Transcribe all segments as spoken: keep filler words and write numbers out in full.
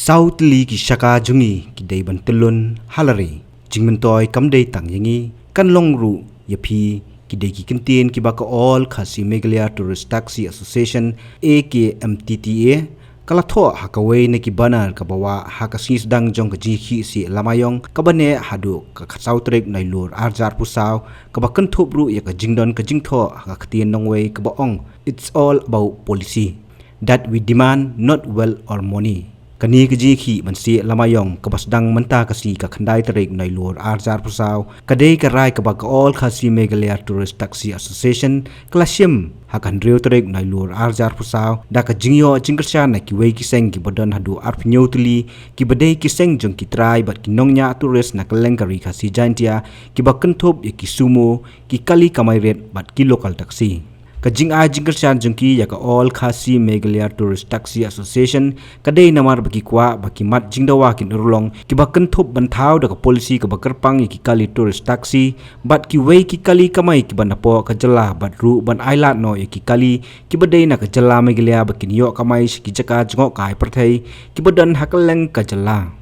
Saw tylli ki shaka jong ngi ki dei ban tylli ha la ri. Jingmyntoi kam dei tang ïa ngi, kan long ruh ïa phi. Ki dei ki kyntien kiba ka All Khasi Meghalaya Tourist Taxi Association, A K M T T A, ka la thoh ha kawei na ki banner kaba wah ha ka sngi sdang jong ka jingïakhih sih lama ïong kaba neh haduh ka khatsaw tarik Nailur arhajar arphew saw, kaba kynthup ruh ïa ka jingdon ka jingthoh ha ka ktien nongwei kaba ong, "It's all about policy that we demand, not wealth or money." Kane ka jingïakhih ban sih lama ïong kaba sdang mynta ka sngi ka khyndai tarik Nailur arhajar arphew saw, ka dei ka rai kaba ka All Khasi Meghalaya Tourist Taxi Association ka la shim ha ka hynriew tarik Nailur arhajar arphew saw, da ka jingïoh jingkyrshan na kiwei ki seng kiba don haduh arphew hynñiew tylli, kiba dei ki seng jong ki trai bad ki nongñiah tourist na kylleng ka Ri Khasi Jaintia, kiba kynthup ïa ki sumo, ki kali kamai rit bad ki local taxi. Ka jingai jingkyrshan jong ki ïa ka All Khasi Meghalaya Tourist Taxi Association ka dei namar ba ki kwah ba ki mat jingdawa kin urlong, kiba kynthup ban thaw da ka policy kaba kyrpang ïa ki kali tourist taxi bad kiwei ki kali kamai kiba napoh ka jylla, bad ruh ban ailad noh ïa ki kali kiba dei na ka jylla Meghalaya ba kin ïoh kamai sha ki jaka jngohkai pyrthei kiba don ha kylleng ka jylla.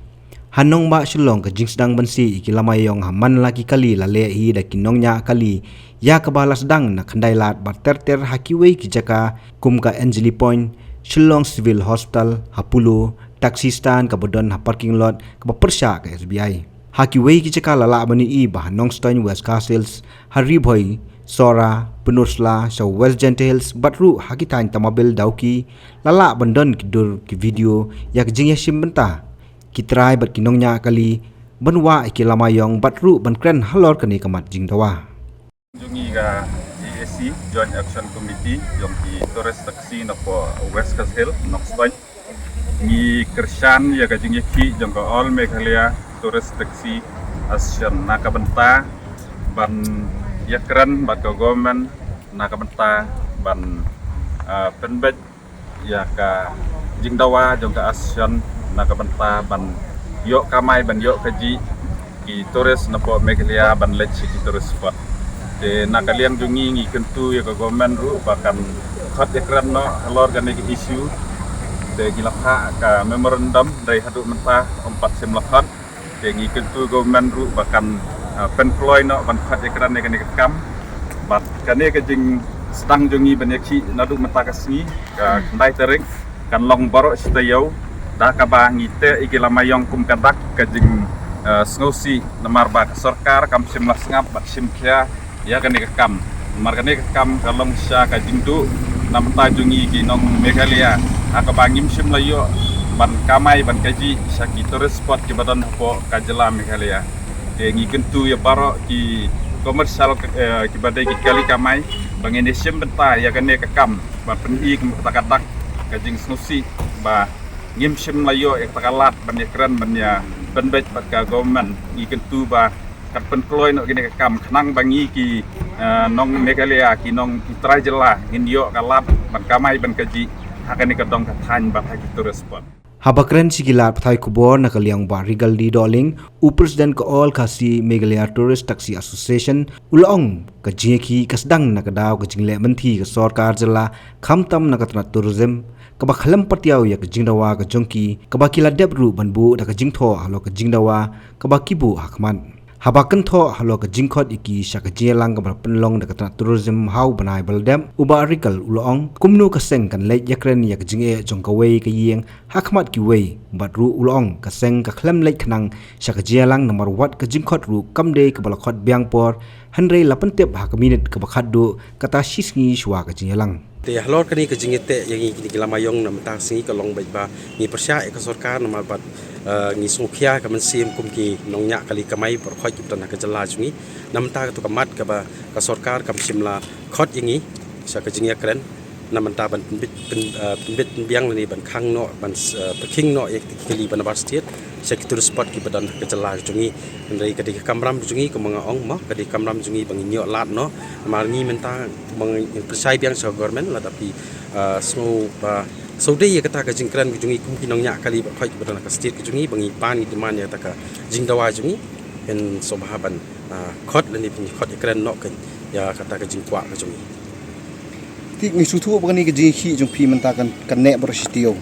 Ha nongbah Shillong ka jingsdang ban sih ïa ki lama ïong ha man la ki kali la leh hi da ki nongñiah kali, ïa kaba la sdang na Khyndai Lad bad ter ter ha kiwei ki jaka kum ka Anjali Point, Shillong Civil Hospital, ha Polo, taxi stand kaba don ha parking lot kaba pyrshah ka S B I. Ha kiwei ki jaka la lah ban ïohi ba ha Nongstoiñ, West Khasi Hills, ha Ri Bhoi, Sohra, Pynursla, sha West Jaintia Hills bad ruh ha ki thaiñ Tamabil, Dawki, la lah ban don ki dur ki video ïa ka jingïashim bynta ki trai bad ki nongñiah kali ban wah ïa ki lama ïong bad ruh ban kren halor kane ka mat jingdawa. Jong ngi ka J A C, Joint Action Committee jong ki tourist taxi napoh West Khasi Hills, Nongstoiñ, ngi kyrshan ïa ka jingïakhih jong ka All Meghalaya Tourist Taxi Association na ka bynta ban ïakren bad ka government na ka bynta ban, ah, pynbeit ïa ka jingdawa jong ka association na ka bynta ban ïoh kamai, ban ïoh kajih ki tourist napoh Meghalaya ban leit sha ki tourist spot. Te na ka liang jong ngi, ngi kyntu ïa ka government ruh ba kan khot ïakren noh halor kane ka issue. Te ngi la phah ka memorandum, hynrei haduh mynta ym pat shym la khot. Te ngi kyntu government ruh ba kan, ah, pynkloi noh ban khot ïakren ïa kane ka kam. Bad kane ka jingsdang jong ngi ban ïakhih naduh mynta ka sngi, ka khyndai tarik, kan long baroh shi taïew, da kaba ngi teh ïa ki lama ïong kum ka dak ka jing, ah, sngewsih namar ba ka sorkar kam shym la sngap bad shim khia ïa kane ka kam. Namar kane ka kam ka long sha ka jingduh na bynta jong ngi ki nong Meghalaya, ha kaba ngim shym la ïoh ban kamai ban kajih sha ki tourist spot kiba don hapoh ka jylla Meghalaya. Te ngi kyntu ïa baroh ki commercial, eh, kiba dei ki kali kamai ba ngin ïashim bynta ïa kane ka kam ban pyni kum kata ka dak ka jingsngewsih ba ngim shym la ïoh ïa kata ka lad ban ïakren ban ïa pynbeit bad ka government. Ngi kyntu ba kan pynkloi noh kane ka kam khnang ba ngi ki, eh, nong Meghalaya, ki nong ki trai jylla ngin ïoh ka lad ban kamai ban kajih ha kane ka dong ka thaiñ bad ha ki tourist spot. Haba kren sha ki lad pathai khubor na ka liang Bah Regal D Dohling, u President ka All Khasi Meghalaya Tourist Taxi Association, u la ong ka jingïakhih ka sdang na ka daw ka jingleh mynthi ka sorkar jylla, khamtam na ka tnat tourism, kaba khlem patiaw ïa ka jingdawa ka jong ki, kaba ki la dep ruh ban buh da ka jingthoh halor ka jingdawa kaba ki buh ha khmat. Haba kynthoh halor ka jingkhot ïa ki sha ka jingïalang kaba la pynlong da ka tnat tourism ha u bnai ba la dep, u Bah Regal u la ong, kumno ka seng kan leit ïakren ïa ka jingeh jong kawei ka ïing ha khmat kiwei, bad ruh u la ong ka seng ka khlem leit khnang sha ka jingïalang namar wat ka jingkhot ruh kam dei kaba la khot biang por, hynrei la pyntip ha ka minit kaba khatduh, kata shi sngi shuwa ka jingïalang. Te halor kane ka jingïateh ïa ngi kine ki lama ïong na mynta ka sngi ka long beit ba ngi pyrshah ïa ka sorkar namar bad, eh, ngi sngewkhia ka mynsiem kum ki nongñiah kali kamai baroh khoit kiba don ha ka jylla jong ngi. Na mynta kato ka mat kaba ka sorkar kam shym la khot ïa ngi sha ka jingïakren na mynta ban pynbit, pyn-, eh, pynbit pynbiang lane ban khang noh, ban, eh, pynkhing noh ïa ki kali ban bar stet sha ki tourist spot kiba don ha ka jylla jong ngi. Hynrei ka dei ka kamram jong ngi, kumba nga ong mo, ka dei ka kamram jong ngi ba ngin ïoh lad noh. Namar ngi mynta ba ngi pyrshai biang sha government, lada phi, ah, sngew ba sngewdei ïa kata ka jingkren ka jong ngi kum ki nongñiah kali baroh khoit kiba don ha ka stet ka jong ngi, ba ngi pan ngi demand ïa kata ka jingdawa jong ngi, phin sngewbha ban, ah, khot lane phin khot ïakren noh kane ïa kata ka jingkwah ka jong ngi. Te ngi sngewthuh ba kane ka jingïakhih jong phi mynta kan, kan neh baroh shi taïew.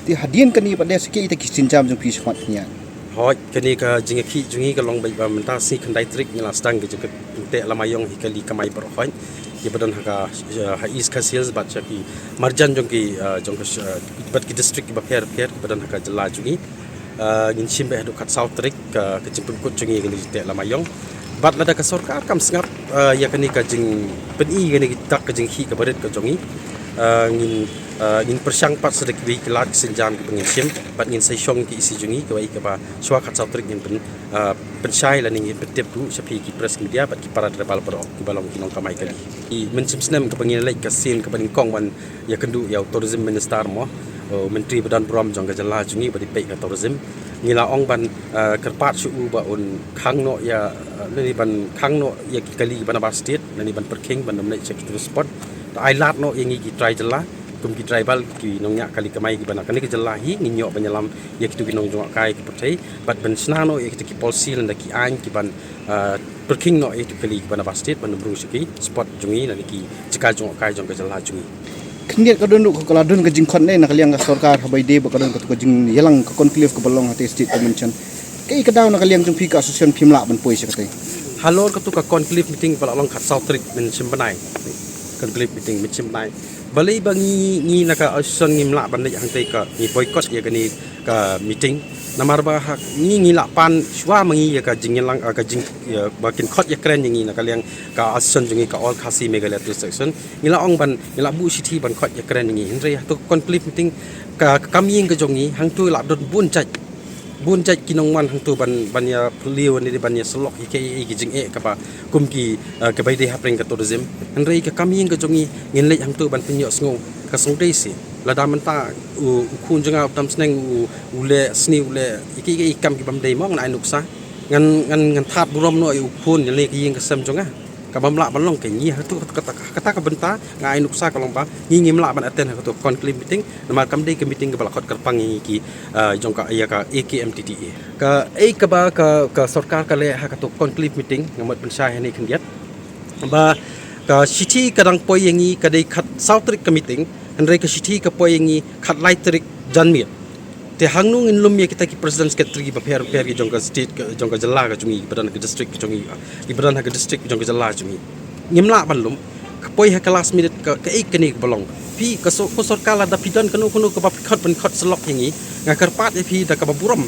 Te hadien kane pat de sa kiei kita ki sienjam jong phi shakhmat pynïaid? Hooid, kane ka jingïakhih jong ngi ka long beit ba mynta sngi khyndai tarik ngi la sdang ka jingteh lama ïong hi kali kamai baroh hooid. Kiba don ha ka, ha East Khasi Hills bad sha ki marjan jong ki, ah, jong ka, ah, bad ki district kiba pher pher kiba don ha ka jylla jong ngi. Ah, ngin shim beit haduh khatsaw tarik ka, ka jingpynkut jong ngi kane ka jingteh lama ïong. Bad lada ka sorkar kam sngap, ah, ïa kane ka jingpyni kane ka dak ka jingïakhih kaba rit ka jong ngi. Ah, ngin, ah, ngin pyrshang pat sa da kiwei ki lad ki sienjam kiba ngin shim bad ngin sa ïashong ki isi jong ngi kaba, kaba shuwa khatsaw tarik ngin pyn, ah, pynshai lane ngin pyntip ruh sha phi ki press media bad ki para tribal baroh kiba long ki nongkamai kali. I mynshem snem kaba ngin leit ka sien kaba nyngkong ban ïakynduh ïa u tourism minister mo, u myntri ba don burom jong ka jylla jong ngi ba dei peit ka tourism. Ngi la ong ban, eh, kyrpad sha u ba un khang noh ïa, eh, lane ban khang noh ïa ki kali kiba na bar state lane ban pyrkhing ban ym leit sha ki tourist spot. To ai lad noh ïa ngi ki trai jylla kum ki tribal ki nongñiah kali kamai kiba na kane ka jylla hi ngin ïoh ban ïalam ïa kitu ki nongjngohkai ki pyrthei bad ban shna noh ïa kita ki policy lane ki aiñ kiban, eh, pyrkhing noh ïa kitu ki kali kiba na bar state ban ym rung sha ki spot jong ngi lane ki jaka jngohkai jong ka jylla jong ngi. Khyndiat ka don ruh ka la don ka jingkhot ne na ka liang ka sorkar haba ïadei bad ka don katu ka jingïalang ka conclave kaba long ha te State Convention. Kaei ka daw na ka liang jong phi ka association phim lah ban poi sha katei? Halor katu ka conclave meeting ba la long khatsaw tarik mynshem bnai. Conclave meeting mynshem bnai. Balei ba ngi, ngi na ka association ngim lah ban leit hangtei ka ngi boycott ïa kane ka meeting. Namar ba ha ngi, ngi la pan shuwa ma ngi ïa ka jingïalang, ah, ka jing, ïa ba kin khot ïakren ïa ngi na ka liang ka association jong ngi ka All Khasi Meghalaya Tourist Section. Ngi la ong ban, ngi la buh shithi ban khot ïakren ïa ngi. Hynrei ha tu conclave meeting ka, ka kam ïing ka jong ngi hangtu la don bun jait, bun jait ki nongwan hangtu ban, ban ïaphylliew ne ban ïasyllok ïa ki, ïa ki jingeh kaba kum ki, eh, kaba ïadei hapdeng ka tourism. Hynrei ka kam ïing ka jong ngi ngin leit hangtu ban pynïohsngew ka sngewdei shi. Lada mynta u, u khun jong nga u Tamsneng u, u leh sniew u leh ïa ki, ïa ki kam kibym dei mo ngan ai nuksa. Ngan, ngan, ngan thad burom noh ïa u khun ïa lane ka ïing ka sem jong nga. Ka bym lah ban long ka ngi ha tu kata, kata, kata ka bynta nga ai nuksa ka long ba ngi ngim lah ban attend ha katu conclave meeting namar kam dei ka meeting kaba la khot kyrpang ïa ngi ki, ah, jong ka ïa ka A K M T T A. Kaei kaba ka, ka sorkar ka leh ha katu conclave meeting nga mut pynshai hangne khyndiat. Ba ka shithi ka dang poi ïa ngi ka dei khatsaw tarik ka meeting, hynrei ka shithi ka poi ïa ngi khatlai tarik janmiet. Te hangno ngin lum ïa kita ki president secretary kiba pher pher ki jong ka state ka, jong ka jylla ka jong ngi, kiba don ha ka district ka jong ngi, kiba don ha ka district jong ka jylla jong ngi. Ngim lah ban lum, ka poi ha ka last minute ka, kaei kane kaba long. Phi ka so, ko sorkar lada phi don kano kano kaba phi khot ban khot syllok ïa ngi, nga kyrpad ïa phi da kaba burom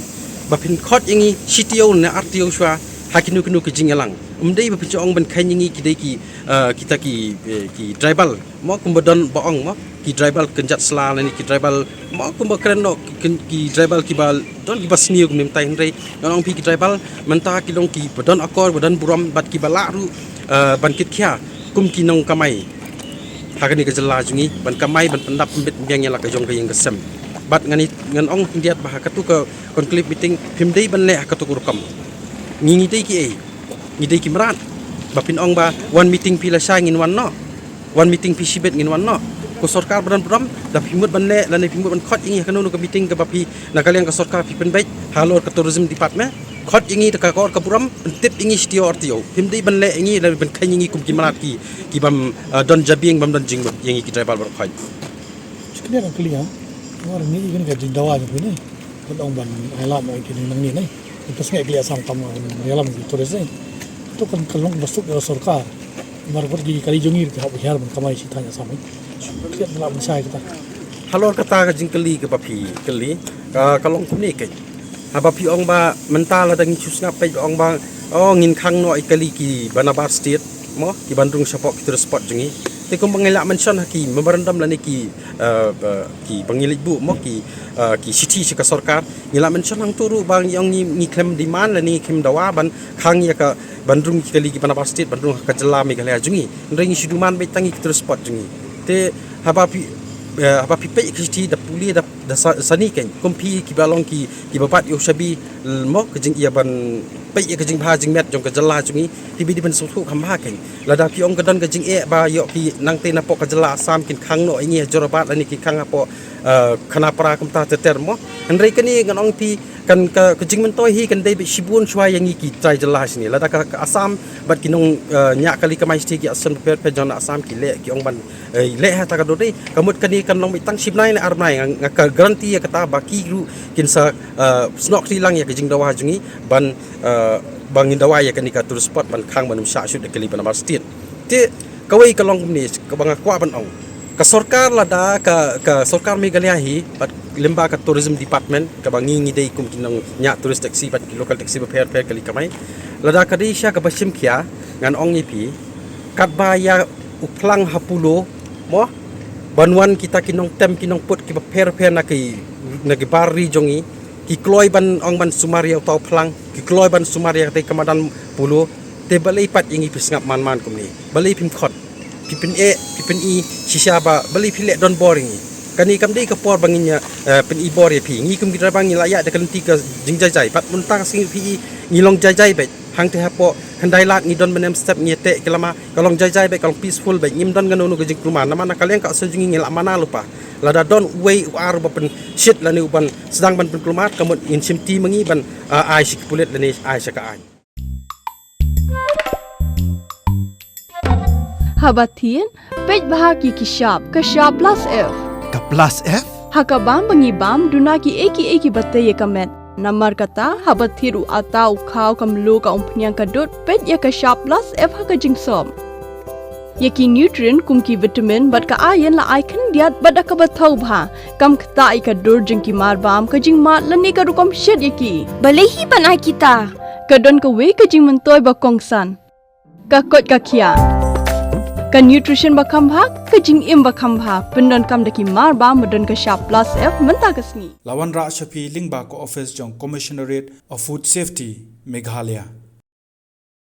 ba phin khot ïa ngi shi taïew ne ar taïew shuwa ha kino kino ki jingïalang. Ym dei ba phin sa ong ban kheiñ ïa ngi ki dei ki, eh, kita ki, eh, ki tribal. Mo kumba don ba ong mo ki tribal kynjat sla lane ki tribal mo kumba kren noh ki, ki tribal kiba don kiba sniew kumne mynta hynrei ngan ong phi ki tribal mynta ki long kiba don akor ba don burom bad kiba lah ruh, eh, ban kit khia kum ki nongkamai ha kane ka jylla jong ngi ban kamai ban pyndap pynbit pynbiang ïa la ka jong ka ïing ka sem. Bad ngan, ngan ong khyndiat ba ha katu ka conclave meeting phim dei ban leh ha katu ka rukom. Ngi ngi dei kiei? Ngi dei ki mrad. Ba phin ong ba wan meeting phi lashai ngin wan noh. Wan meeting phi shibit ngin wan noh. Ko sorkar ba don burom da phi mut ban leh lane phi mut ban khot ïa ngi ha kano kano ka meeting kaba phi na ka liang ka sorkar phi pynbeit halor ka tourism department. Khot ïa ngi da ka kor ka burom pyntip ïa ngi shi taïew ar taïew. Phim dei ban leh ïa ngi lane ban kheiñ ïa ngi kum ki mrad ki, kibym, ah, don jabieng bym don jingmut ïa ngi ki tribal baroh khoit. Shu kane ka kali ha. Namar ngi ïa kane ka jingdawa jong phi ne. Ban ong ban ai lad noh ïa ki nangne ne. Ngi pyrshang ïa ki leh sam tam ban ïalam ki tourist ne. To kan ka long ba suk ïa la sorkar. Namar wat ki kali jong ngi ki hap hiar ban kamai shi thaiñ Assam ne. Shu kane ka la ban shai kata. Halor kata ka jingkylli kaba phi kylli ka, ka long kumne keiñ. Haba phi ong ba mynta lada ngi shu sngap peit ba ong ba, oh, ngin khang noh ïa kali kiba na bar state mo kiban rung shapoh ki tourist spot jong ngi. Te kumba ngi la mention ha ki memorandum lane ki, eh, ba, kiba ngi leit buh mo ki, eh, ki shithi sha ka sorkar. Ngi la mention hangto ruh ba ngi ong ngi, ngi khlem demand lane ngi khlem dawa ban khang ïa ka ban rung ki kali kiba na bar state ban rung ha ka jylla Meghalaya jong ngi. Hynrei ngi shu demand beit tang ïa ki tourist spot jong ngi. Te haba phi, eh, haba phi peit ïa ka shithi da pule da da sa, sani keiñ kum phi kiba long ki, kiba bat ïa u shabi, l-, mo ka jingïa ban peit ïa ka jingbha jingmiat jong ka jylla jong ngi. Phi ba dei ban sngewthuh kham bha keiñ. Lada phi ong ka don ka jingeh ba ïoh ki nangtei napoh ka jylla Assam kin khang noh ïa ngi ha Jorabat lane kin khang hapoh, eh, Khanapara kumta ter ter mo. Hynrei kane ngan ong phi Kan ka, ka jingmyntoi hi kan dei beit shibun shuwa ïa ngi ki trai jylla ha sini. Lada ka, ka Assam bad ki nong, eh, ñiah kali kamai shatei ki association bapher bapher jong na Assam ki leh, ki ong ban, eh, leh ha kata ka dur dei. Ka mut kane kan long beit tang shi bnai ne ar bnai, nga, nga ka guarantee ïa kata ba ki ruh kin sa, eh, snoh kti lang ïa ka jingdawa jong ngi ban, eh, ba ngin dawa ïa kane ka tourist spot ban khang ban ym shah shoot da kali ba namar stet. Te kawei ka long kumne kaba nga kwah ban ong. Ka sorkar lada ka, ka sorkar Meghalaya hi bad lyngba ka tourism department kaba ngi ngi dei kum ki nong ñiah tourist taxi bad ki local taxi bapher bapher kali kamai. Lada ka dei sha kaba shim khia ngan ong ïa phi katba ïa u phlang ha Polo mo ban wan kita ki nongtem ki nongput kiba pher bapher na ki, na ki bar ri jong ngi ki kloi ban ong ban sumar ïa uta u phlang, ki kloi ban sumar ïa katei ka madan Polo. Te balei pat ïa ngi phi sngap man man kumne? Balei phim khot? Phi pyn-eh, phi pyn-i shisha ba balei phi leh don bor ïa ngi? Kane kam dei ka por ba ngin ïa, eh, pyn-i bor ïa phi. Ngi kum ki driver ngi la ïaid da ka lynti ka jingjai jai. Bad mynta ka sngi phi i ngi long jai jai beit. Hangtei hapoh khyndai lad ngi don mynne step ngi ïa teh ki lama, ka long jai jai beit, ka long peaceful beit. Ngim don kano kano ka jingkulmar. Namar na ka liang ka association jong ngi ngi la mana lypa. Lada don uwei u ar uba pynshit lane uban sdang ban pynkulmar, ka mut ngin shim ti ma ngi ban, ah, ai sha ki pulit lane ai sha ka aiñ. Haba thied, peit bha ki ki shap, ka shap plus F. Ka plus F? Ha ka bam ba ngi bam, duna kiei kiei kiba tei ïa ka met. Namar kata, haba thied u atta, u khaw, ka mluh, ka umphniang, ka dud, peit ïa ka shap plus F ha ka jingsop. Ïa ki nutrient kum ki vitamin bad ka iron la ai khyndiat bad da kaba thaw bha. Kam ktah ïa ka dur jong ki mar bam, ka jingmad lane ka rukom shit ïa ki. Balei hi ban ai kita? Ka don kawei ka jingmyntoi ba kongsan. Ka koit ka khiah. Ka nutrition ba kham bha, ka jingim ba kham bha. Pyndonkam da ki mar bam ba don ka shap plus F mynta ka sngi. La wanrah sha phi lyngba ka office jong Commissionerate of Food Safety, Meghalaya.